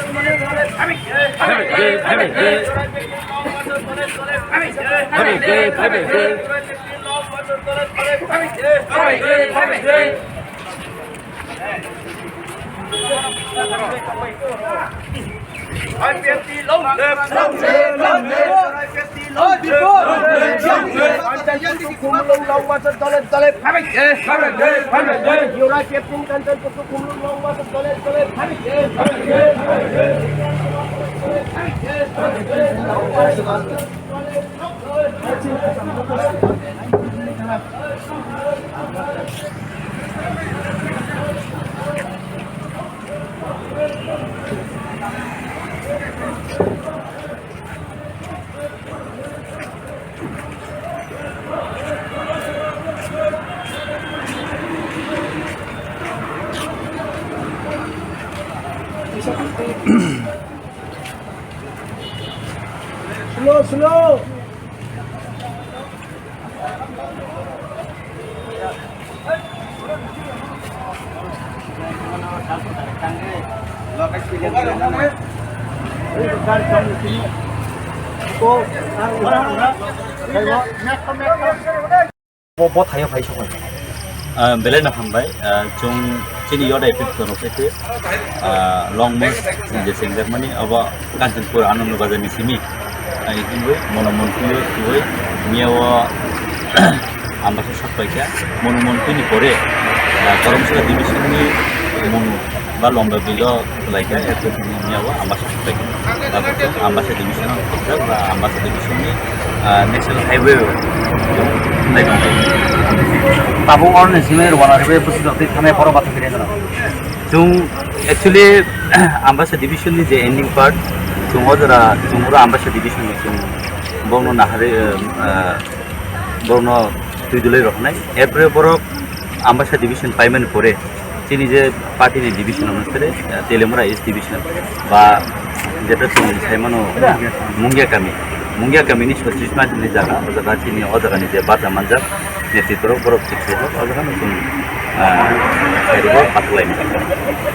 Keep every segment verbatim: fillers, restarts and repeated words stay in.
I P F T long live, long live, long live. I P F T long live, long live, long live. Kanchanpur to Khumulwng long march dole dole phabik. Phabik, phabik. Your I P F T Kanchanpur to Khumulwng long march dole dole phabik. Slow, slow. Bo, bo thaio phai sokoi. Ah, belai no hambai. Ah, chwng chini yod I P F T rok khe, ah, long march je sengjakmani abo Kanchanpur Anando Bazar ni simi. Ah, himwi mono montwi o twiwi miya o ambasa sok paikha. Mono montwi ni pore, ah, Karamsala division ni mono ba lomba bilo laika, erpor tini miya o ambasa paikha. Ba ambasa division o khobjak ba ambasa division ni, ah, national highway o nai tong. Tabuk or ni simi rwna rwbai busi jotwi thanai borok bathang kiri jora. Chwng actually ambasa division ni je ending part, chwng o jora chwng oro ambasa division ni chwng borokno nahari, ah, borokno twi dwlai rok nai. Erpore borok ambasa division paimani pore chini je party ni division ono sere, ah, Teliamura East division ba jeta chwng saimano Mungia kami, Mungia kami ni sotrish ma ni jaga, o jaga chini o jaga ni je bacha manjak netritwo borok thik khaijak, o jaga no chwng, ah, khairokgo pathalaini.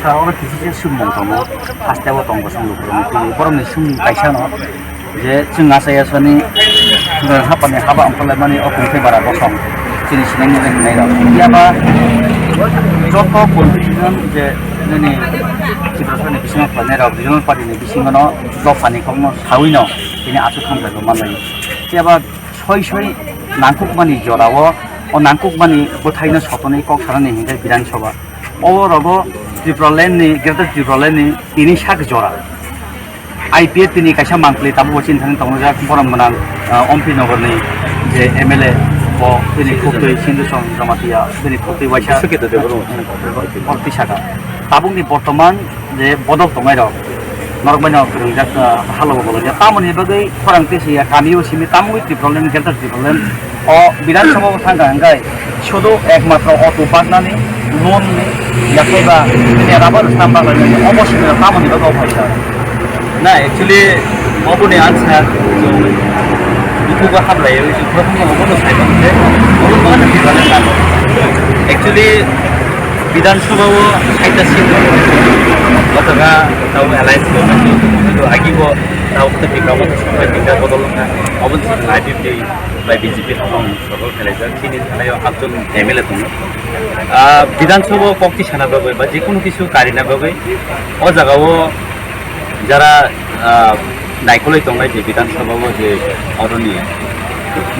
Sir, oro kisi se swngmung tongo, haste o tongo song lukurok ni twi, borok ni swngmung kaisa no. Je chwng achai achani, chwng hapani haba wngkha laimani o kung tei bara bosong chini sinai mujai hinai rok. Phiya ba joto politician je nini Tiprasani bisingo khlainai rok, regional party ni bisingo no dophani kokno sawi no tini aswk hamjak rok manlai. Phiya ba soi soi nangkukmani jora o, o nangkukmani bwthai no sotoni kok sanani hinkhe Bidhan Sabha. O rogo Tripura land ni, Greater Tripura land ni tini sak jora. I P F T ni kaisa mangpili tabuk bo chini thani tongjak, borok mwnang, ah, Ompi Nogor ni je M L A bo bini khuktwi Sindhu Chand Jamatia, bini khuktwi waisa Bishwaketa Debbarma. Borok tisaka. Tabuk ni bortoman je bodol tongnai rok, norok bai no kwrwngjak, ah, halo bo bolongjak. Tamoni bagwi khorang tei siya kami o simi tamwi Tripura land, Greater Tripura land. O Bidhan Sabha o thangkha hwnkhe sudu ekmatro auto baknani, loan ni, yakhai ba bini rubber stamp baknani omo simi tamoni bagwi o phaisa. Na, actually, oboni answer chwng dukugo hamlaiwi chwng prothom no obono sai mano je, obo no ano Bidhan Sabha. Actually, Bidhan Sabha o saita seat rok, o jaga tamo alliance government o tongmani do, agi bo tamo khe Tipra Motha Samajik Dal bodol wngkha, oboni simi I P F T bai B J P haphang sorkar khelaijak, chini thanai o atjon M L A tongo. Ah, Bidhan Sabha o kok tisana bagwi ba jekunu kisu karina bagwi o jaga o jara, ah, naikolwi tongnai je Bidhan Sabha o je oroni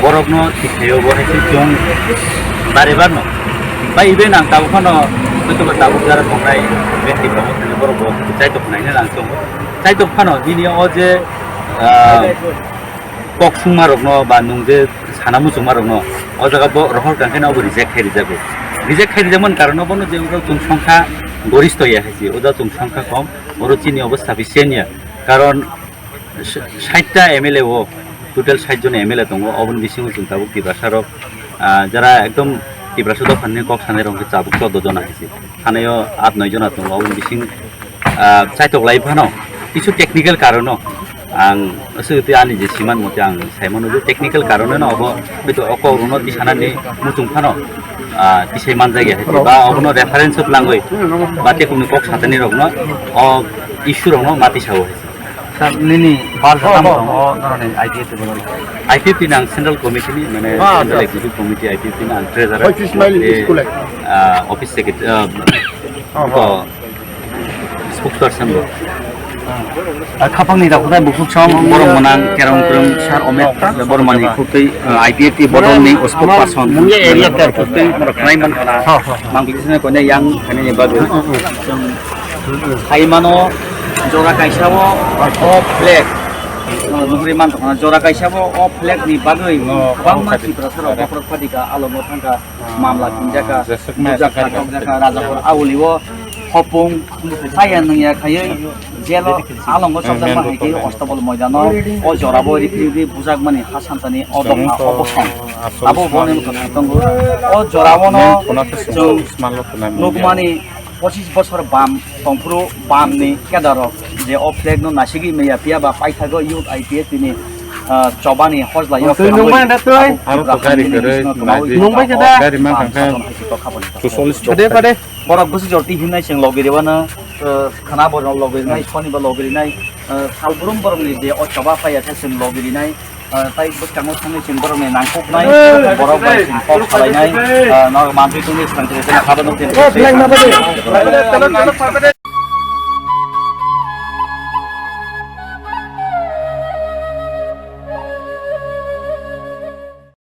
borokno thik khaio bo hai se chwng bare barno. Ba even ang tabuk phano jotoba tabuk jara tongnai, even Tipra Motha ni borok bo chaitok naina nang tongo. Chaitok phano bini o je, ah, kok sungma rokno ba nwng je sana muchungma rokno o jaga bo rohor kang khe no bo reject khai rijago. Reject khai rijakmani karon obono je oro chwng songkha goristo ya hai se, o jaga chwng songkha kom, oro chini obo sufficient ya. Karon sa-, sait ta M L A o, total sait jon M L A tongo, oboni bisingo chwng tabuk Tiprasa rok, ah, jara ekdom Tiprasa dophani kok sanai rok hwnkhe tabuk chordo jona hai se. Thanaio at noi jona tongo, oboni bising, ah, chaitok lai phano kisu technical karono Ang aswk twi ani je siman mate ang saimano je technical karone no obo hwito o kok rokno tisanani muchung phano, ah, tisai manjak ya hwito ba obono reference o twlangwi ba tei kunu kok satani rokno o issue rokno ma tisao. Sir, nini barsa tamo tongo o noroni I P F T ni? I P F T ni ang central committee ni, mane, ah, central executive committee I P F T ni ang treasurer, ah, office secretary, ah, spokesperson bo. Ah, khapangni dakhwtai bukhuk song borok mwnang kerong kerong sar omek bormani khutui, ah, I P F T bodolni spokesperson mungya area ter khutui borok khnai man khana. Ha, ha, ha. Mang bisne kone yang kane ni bagwi. Hai mano jora kaisa o, o flag. Nugri man khana jora kaisa o, o flag ni bagwi kwbangma Tiprasa rok bokhorok phatika alongo thangkha. Mamla tinjaka, bujak kha, tokjak kha, Rajapur auli o hopung saya nungya khayui jelo alongo chapjak ma hai khe Ostobol moidano o jora bo ripri ripri bujak mani ha santani o dopha o bosong. Abo boni wngkha thang tongo. O jora o no chwng nukmani pochis bosor bam tongphuru bamni kedarok je o flag no nasigwi maya phiya ba paithago youth I P F T ni, ah, chobani hojlai o. Twi nungmani da twi. Abo gari kwrwi nungbai khe da. Gari man thangkha. Pade pade. Borok bwswk jor twi himnai chwng logwi ribana, ah, khana borok logwi rinai, sonibar logwi rinai, ah, salbrum borokni je o choba phaiya khe chwng logwi rinai. Ah, tai bwskango thangwi chwng borokni nangkuknai, borok bai chwng kok salainai, ah, norok mantwi tongwi swkang tongwi tongwi habo nukjagwi.